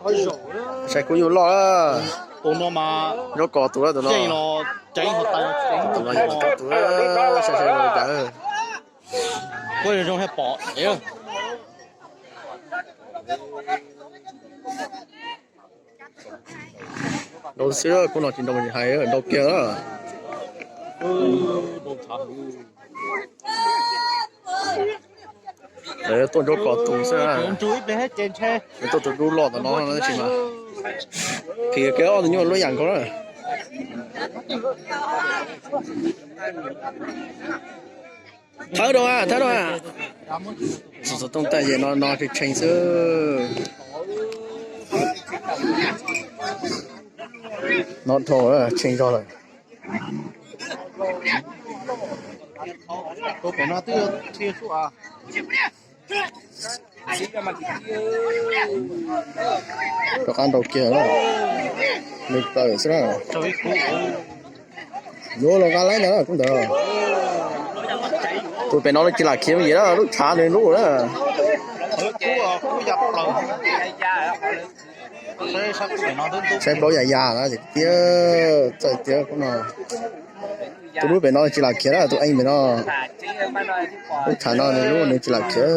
Saib kuj nyuj loj. Tus no mas nyob kos tus, tus no. Tus no yog tus, saib saib tus cas. Nrau xwb, kuj no tsis nrau hais, nrau kiag lawm. Lawv tuaj nrau kos tus xwb. Tuaj tus dub loj tom no tab sis mas phim kiag ob tug nyuj lub yam nkaus na. Thawb rau, thawb rau. Xov tooj taj yem no no tshee tshee xwb. No dhau tshee zog lawm. Rov qab nrau kiag, nws tawm xwb na. Yuav los nqa laib ntag kub ntawd. Tus pem no lawv tsis lam khiav me yim na, lub tshav nws lub na. Saib plaub yam yam na, tiag txawj tiag kub no. Tus lub pem no tsis lam khiav na, tus eej pem no. Lub tshav no nws lub nws tsis lam khiav.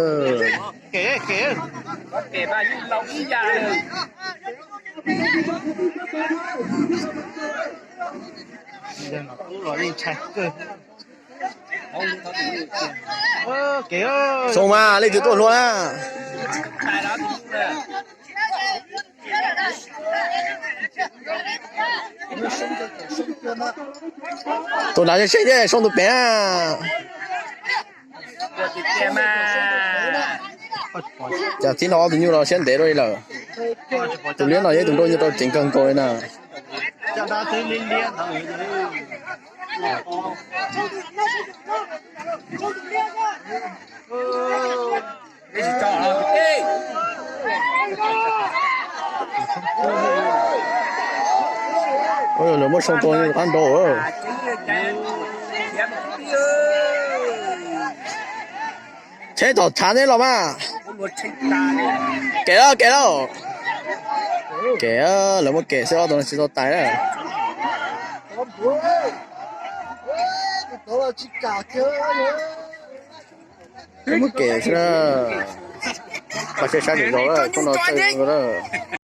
Soo mas leej twg tuaj hlua na. Tus nav seb thiab Soo tus pem. Cas tib no ob tug nyuj no siab ntev dua li lawm. Tus liab no yog ib tus nrauj nyuj rau ceev kawg nkaus li na. Lawv muab Soo tua rov qab nrau. Tsheb tom tshav neb los mas. Kev lawm, kev lawm. Kev, lawv muab kev xwb, ob tug no tsis tau tais na. Muab kev xwb na. Pab saib saib lwm zaus lawm, koj no txawj lawm.